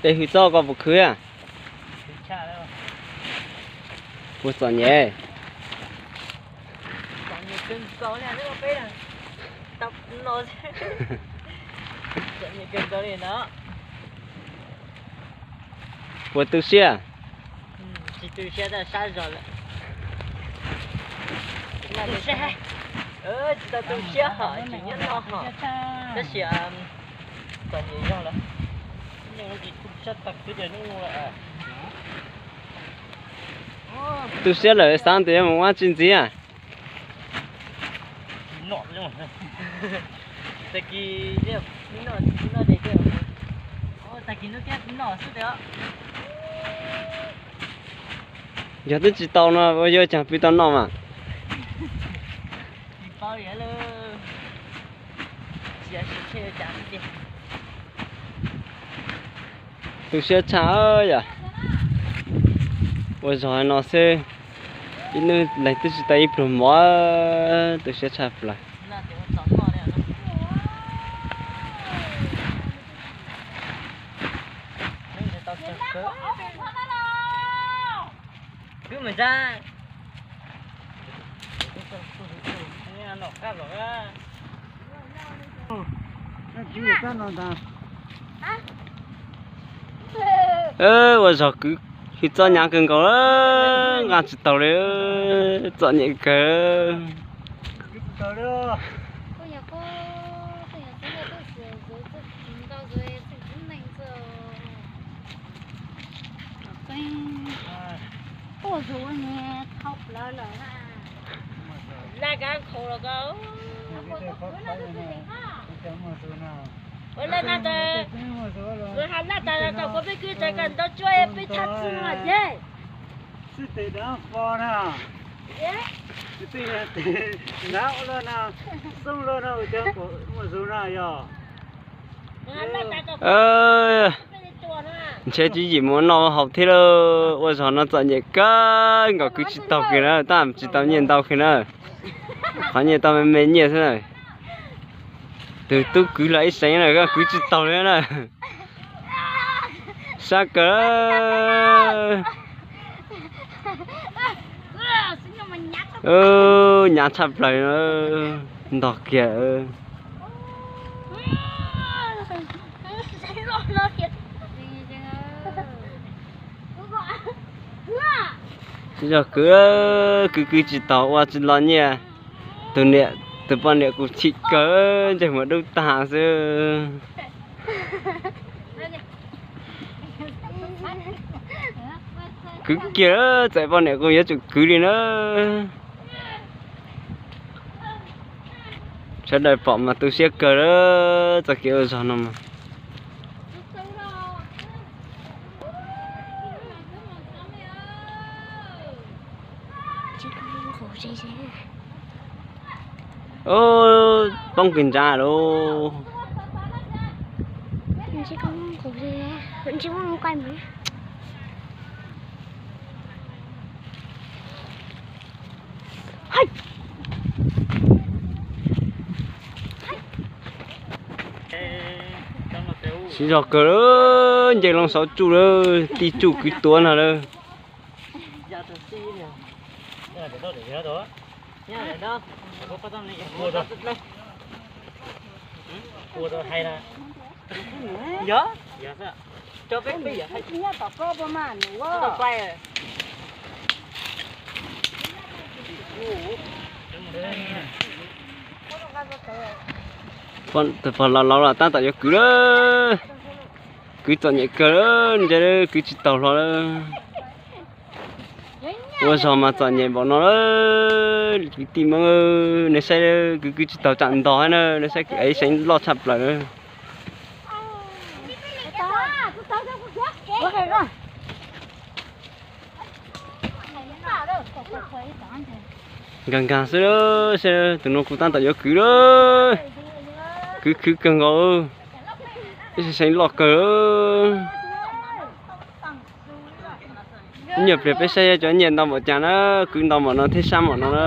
Peb hwj txoj koj puas khwv? Puas txom nyem? Puas tu siab? Tsis tau tu siab hos tseem nyob no hos, tab sis txom nyem zog lawm. Tu siab lawm xav tias yuav mus ua tsi ntxiv. Yog twb tsis tau no ua yuav cas pw tau noj mas. Tu siab tshaj yom. Ua zog no xwb, ib hnub leeg twb tsis tau ib pluag mov, tu siab tshaj plaws. Ua zog kwv hwj txoj hnyav kawg nkaus, nqa tsis taus li, txom nyem kawg. Ua zuv ne, thau plawg lawm na. Laj kab nkhaus los ko. Ua laj na tas, ha laj tas kom peb kwv tsev kom ntau tsuag peb thaj txi no ces. Sib tes dab fo na. Sib tes nab ua luaj na, xoob luaj na, ua cov muaj zug na yog. Ntshe tswv yim mus noj haus thiab lauj, ua zog no txom nyem kawg nkaus, kwv tsis taus kiag na, tab tsis tau nyiaj ntau kiag na. Qhov nyiaj tau me me nyiaj xwb na. Tus tub kwv los ib seev na, kwv tsis taus li na. Sab kawg. Hnyav tshaj plaws, ntog kiag. Tsis yog kwv, kwv kwv tsis taus ua tsis los nyiaj. Tus niam, tus poj niam kuv chim kawg, ntsej muag dub tag xwb. Kwv kiag, txawm poj niam kuv yuav tsum kwv li na. Sawv daws pom mas tu siab kawg, txoj kev ua zog no mas. Poob kawg ntsa lauj. Siv zog kawg, nce loo saum tsuj lawm, tib tsuj kwv tuav no lawm. Tus pog laus laus los tab tom yuav kwv lawm. Kwv txom nyem kawg lawm, ntshe kwv tsis taus hlo lawm. Ua zog mas txom nyem npaum no lawm. Kwv tij Hmoob, nej saib, kwv kwv tsis taus tsam ntog na, nej saib kwv ev seev loj tshaj plaws lawm. Nkag nkag xwb, saib tus no kuv tab tom yuav kwv lawm. Kwv khwv kawg nkaus, ib seev loj kawg. Ib nyuag pliag peb saib cov nyiaj ntau npaum cas na, kwv ntau npaum no thiab sab npaum no na.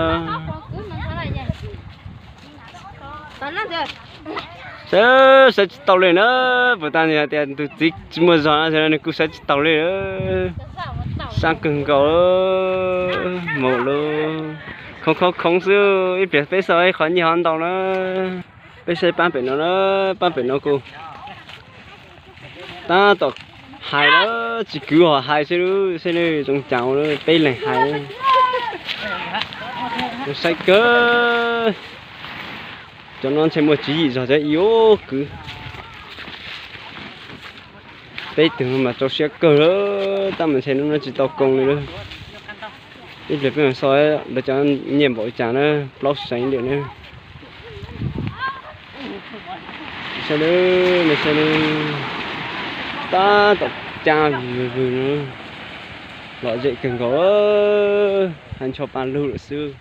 Saib, saib tsis taus li na, puas tas hais tias tus txiv tsis muaj zog no, nws kuj saib tsis taus li. Sab kawg nkaus, mus lawm. Khoov khoov khoov xwb, ib pliag peb xauj ib qho nyiaj ho ntau na. Peb saib pab pem no na, pab pem no kuj tab tom hais lawm, tsis kwv ho hais xwb, saib zoo cas peb leeg hais. Saib kawg, cov no ntshe muaj tswv yim zog cov ib ub kwv. Peb tug mas rau siab kawg lawm, tab mas ntshe hnub no tsis tau koom li lawm. Ib pliag peb xauj lawv cov nyiaj npaum li cas na, plaub seev li na. Saib, saib, tab tom cab vwg vwg no, lom zem kawg nkaus, hais ntsho pa lug lawm xwb.